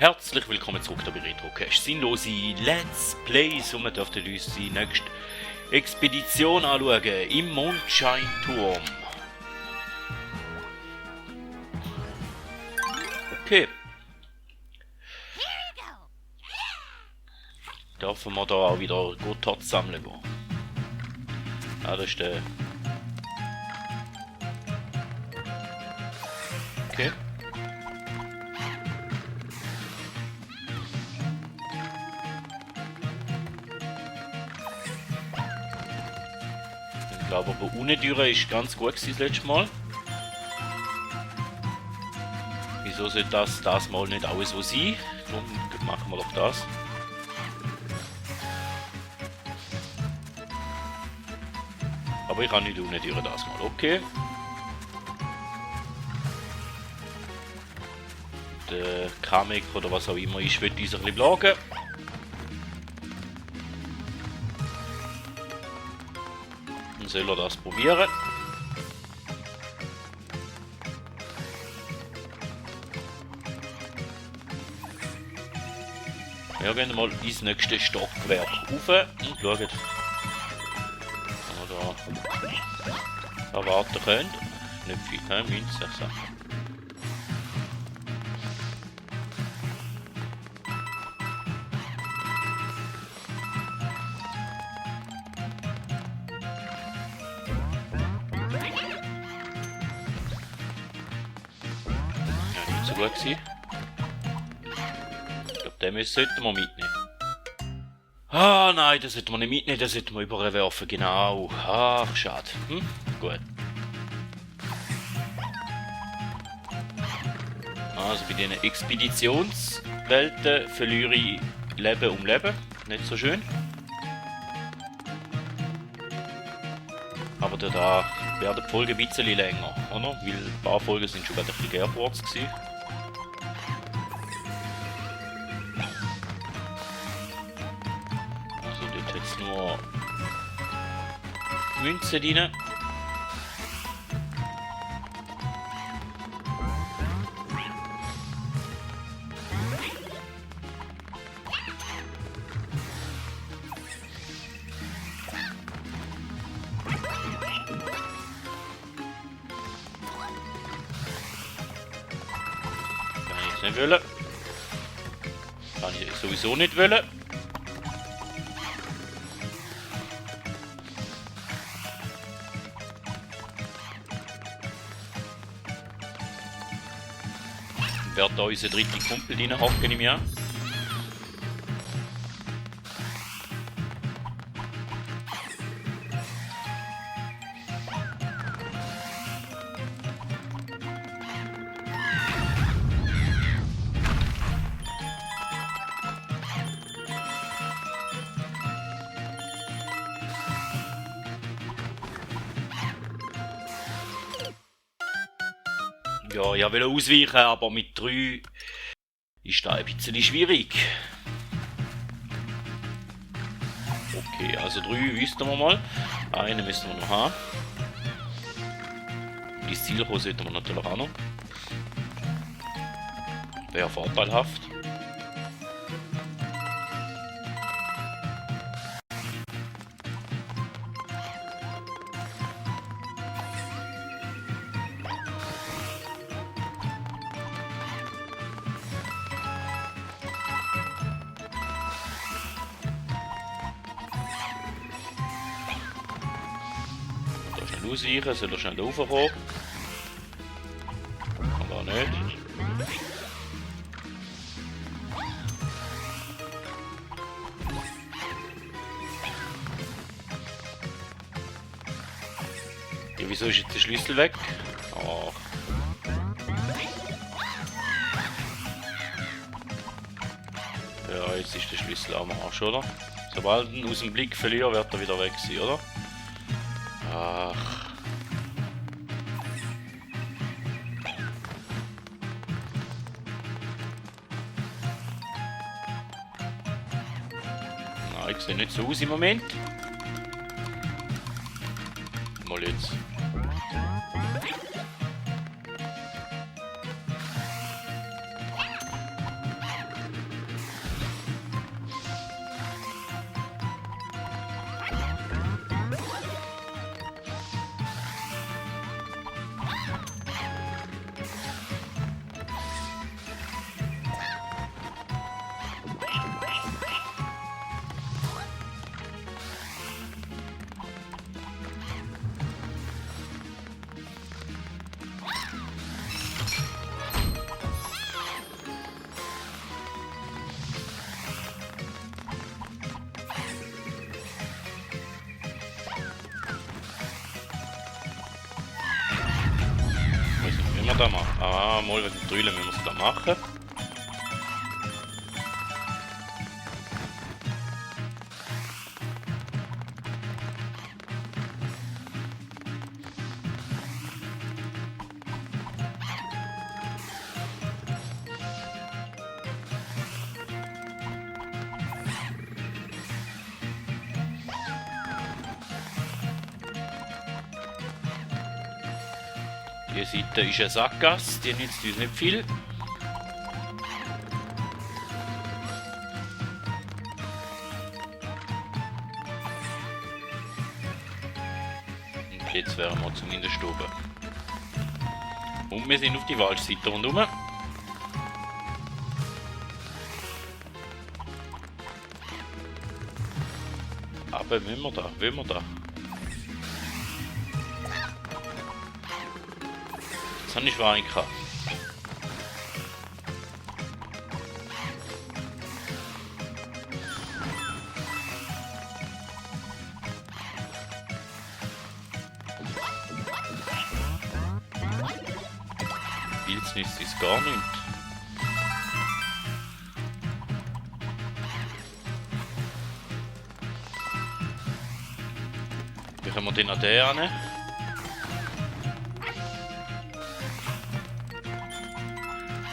Herzlich willkommen zurück hier bei Retrocast. Sinnlose Let's Plays und wir dürfen uns die nächste Expedition anschauen im Mondscheinturm. Okay. Dürfen wir da auch wieder gut Holz sammeln gehen. Ah, das ist der... Okay. Ich glaube, aber ohne Türe ist ganz gut gewesen das letzte Mal. Wieso sollte das mal nicht alles so sein? Darum machen wir doch das. Aber ich habe nicht ohne Türe das mal, okay. Der Kamek oder was auch immer ist, wird uns ein bisschen plagen. Dann soll er das probieren. Wir gehen mal ins nächste Stockwerk rauf und schauen, was wir da erwarten können. Nicht viel, keine Münze. So. Ja, nicht so gut gewesen. Ich glaube, den sollten wir mitnehmen. Ah nein, das sollten wir nicht mitnehmen, das sollten wir überwerfen, genau. Ach, schade. Gut. Also bei diesen Expeditionswelten verliere ich Leben um Leben. Nicht so schön. Aber da werden die Folgen ein bisschen länger, oder? Weil ein paar Folgen sind schon gerade ein bisschen Airports gewesen. Also dort hat es nur Münzen drin. Nicht wollen. Kann ich sowieso nicht wollen. Wird da unser dritter Kumpel drin hocken im Jahr? Ja, ich wollte ausweichen, aber mit 3 ist das ein bisschen schwierig. Okay, also 3 wüssten wir mal. Einen müssen wir noch haben. Ins Ziel kommen sollten wir natürlich auch noch. Wäre vorteilhaft. Ausweichen, soll er schnell raufkommen. Aber nicht. Ja, wieso ist jetzt der Schlüssel weg? Ach. Ja, jetzt ist der Schlüssel am Arsch, oder? Sobald ich ihn aus dem Blick verliere, wird er wieder weg sein, oder? Ach. Nein, ich sehe nicht so aus im Moment. Mal jetzt. da machen? Ah, mal wegen der Drühle müssen wir es da machen. Die Seite ist eine Sackgasse, die nützt uns nicht viel. Und jetzt wären wir zumindest oben. Und wir sind auf die Waldseite rundherum. Aber wollen wir da? Das habe ich Schwein gehabt. Pilz nützt uns gar nichts. Wie können wir den an den hin?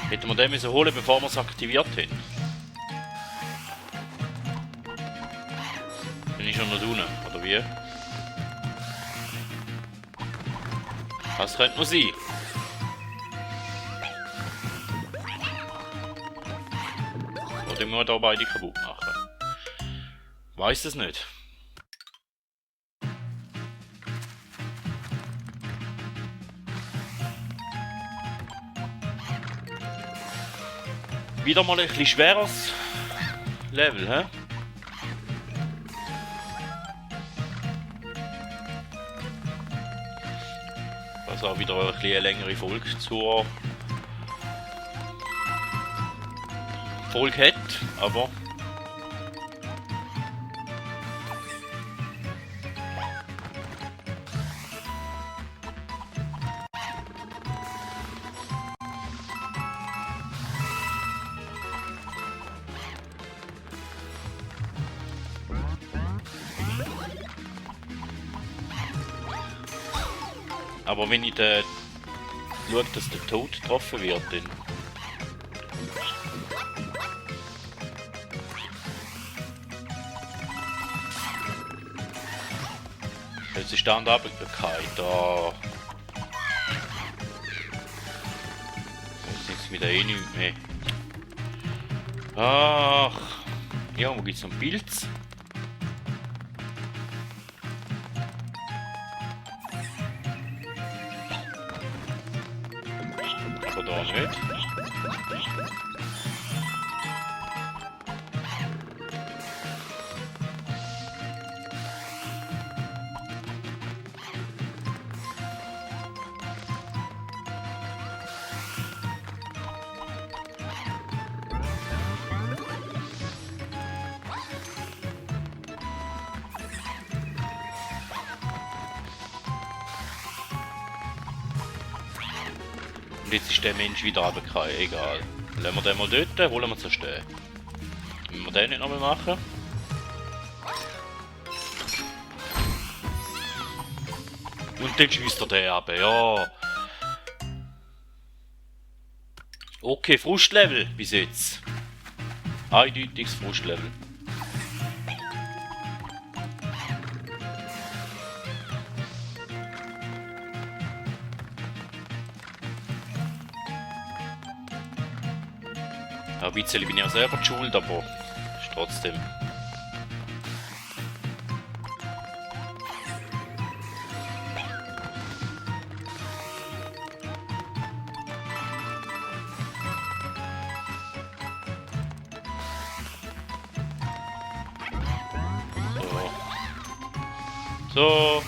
Hätten wir den müssen holen, bevor wir es aktiviert haben. Bin ich schon noch unten, oder wie? Das könnte nur sein. Oder müssen wir da beide kaputt machen? Weiß es nicht. Wieder mal ein bisschen schweres Level, hä? Was auch wieder ein bisschen eine längere Folge zur Folge hat, aber wenn ich den schaue, dass der Tod getroffen wird, dann jetzt ist da und da da jetzt wieder eh nichts mehr. Ach ja, wo gibt's noch einen Pilz? Da nicht. Und jetzt ist der Mensch wieder runtergefallen, egal. Lassen wir den mal dort, holen wir zerstören. Wenn wir den nicht nochmal machen. Und dann schießt er den ab, ja. Okay, Frustlevel bis jetzt. Eindeutiges Frustlevel. Ein bisschen bin ich ja selber die schuld, aber ist trotzdem. So.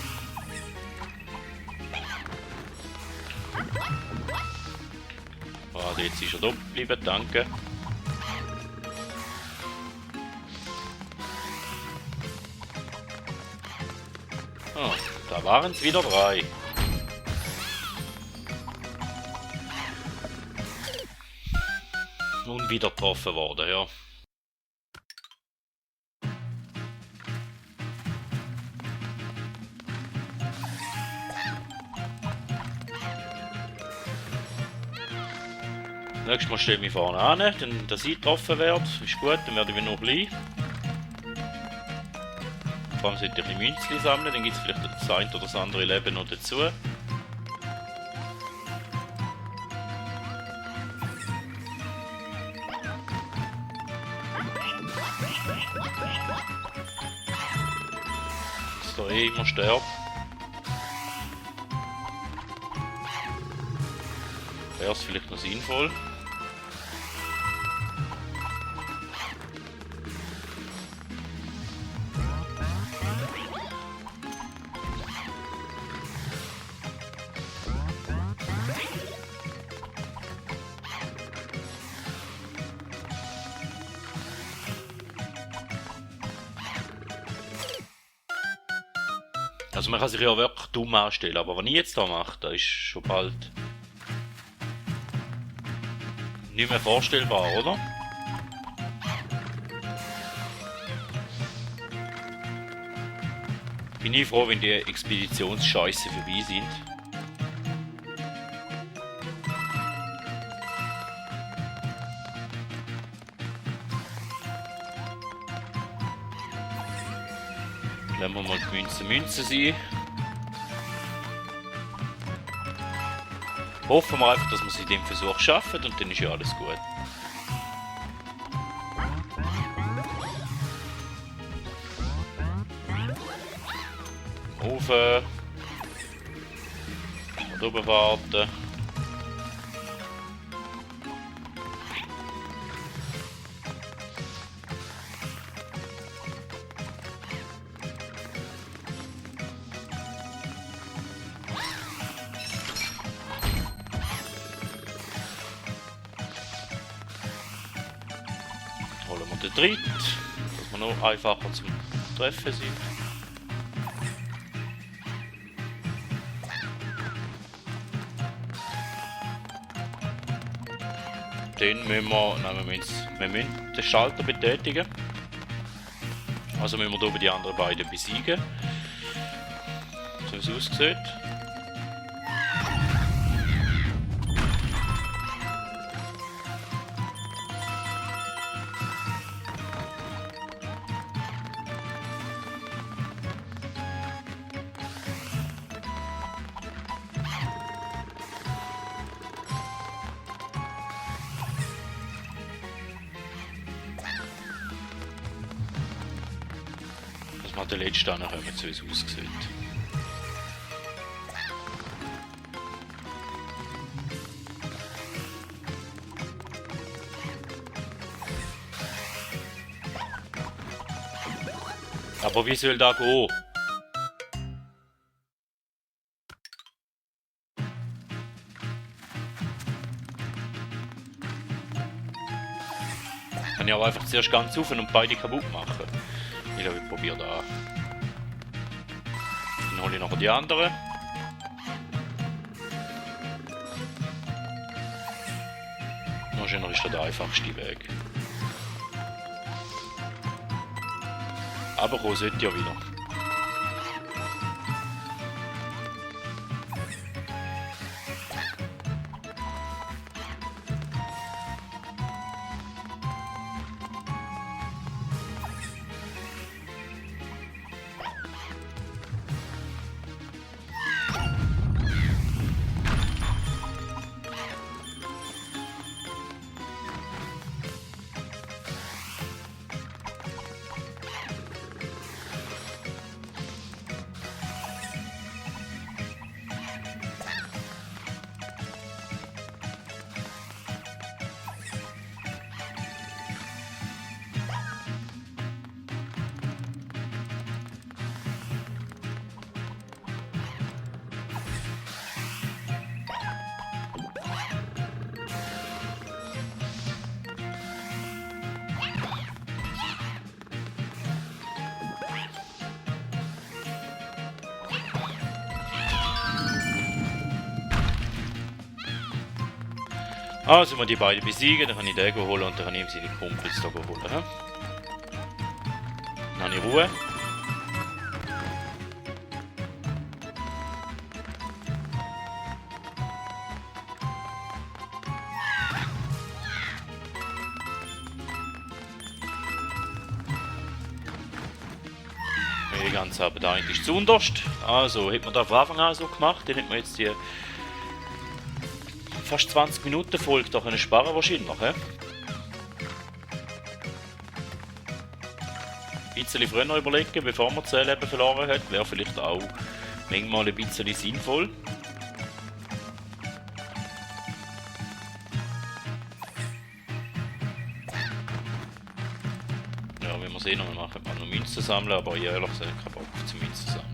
Warte, jetzt ist er da geblieben, danke. Da waren es wieder 3. Und wieder getroffen worden, ja. Nächstes Mal stelle ich mich vorne an, dann, dass ich getroffen werde. Ist gut, dann werde ich noch bleiben. Vor allem sollte ich ein bisschen Münzchen sammeln, dann gibt es vielleicht das ein oder das andere Leben noch dazu. Dass der immer stirbt. Wäre es vielleicht noch sinnvoll. Also man kann sich ja wirklich dumm anstellen, aber was ich jetzt da mache, das ist schon bald nicht mehr vorstellbar, oder? Bin ich froh, wenn die Expeditionsscheiße vorbei sind. Lassen wir mal die Münzen sein. Hoffen wir einfach, dass wir es in dem Versuch schaffen und dann ist ja alles gut. Rauf. Und oben warten. Holen wir den dritten, dass wir noch einfacher zum Treffen sind. Dann müssen wir müssen den Schalter betätigen. Also müssen wir hier die anderen beiden besiegen. So wie es aussieht. Dass wir den letzten ankommen, so wie es aussieht. Aber wie soll das gehen? Kann ich aber einfach zuerst ganz auf und beide kaputt machen. Ich glaube, ich probiere da. Dann hole ich noch die anderen. Wahrscheinlich ist das der einfachste Weg. Aber kommen sollte ja wieder. Also, wir die beiden besiegen, dann kann ich den holen und dann kann ich ihm seine Kumpels hier holen. He? Dann habe ich Ruhe. Die ganze Arbeit eigentlich zu unterst. Also, hätte man da von Anfang an so gemacht, dann hätte man jetzt die fast 20 Minuten Folge da können sparen wahrscheinlich noch. Ein bisschen früher überlegen, bevor man 10 Leben verloren hat, wäre vielleicht auch manchmal ein bisschen sinnvoll. Ja, wie wir sehen, wir machen mal noch Münzen sammeln, aber ich ehrlich gesagt keinen Bock auf Münzen sammeln.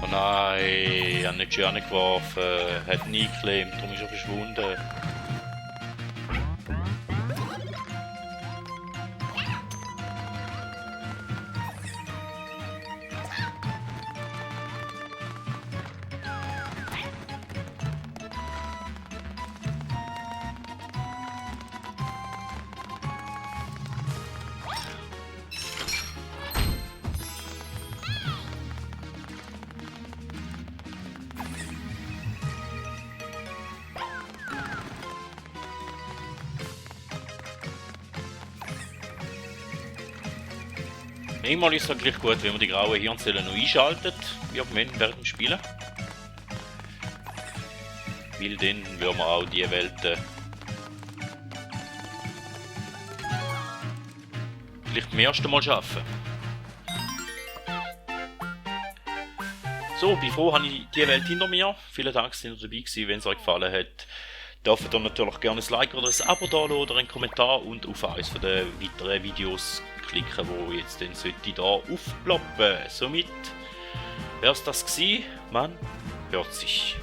Oh nein, ich habe nicht schön geworfen, hat nie geklemmt, darum ist er verschwunden. Manchmal ist es gleich gut, wenn man die grauen Hirnzellen noch einschaltet, wie während dem Spielen. Weil dann würden wir auch die Welten vielleicht beim ersten Mal schaffen. So, bei froh habe ich die Welt hinter mir. Vielen Dank, dass ihr dabei gewesen. Wenn es euch gefallen hat, dürft ihr natürlich gerne ein Like oder ein Abo da oder einen Kommentar und auf eines der weiteren Videos klicken, wo jetzt dann sollte da aufploppen. Somit wäre es das gewesen. Man hört sich.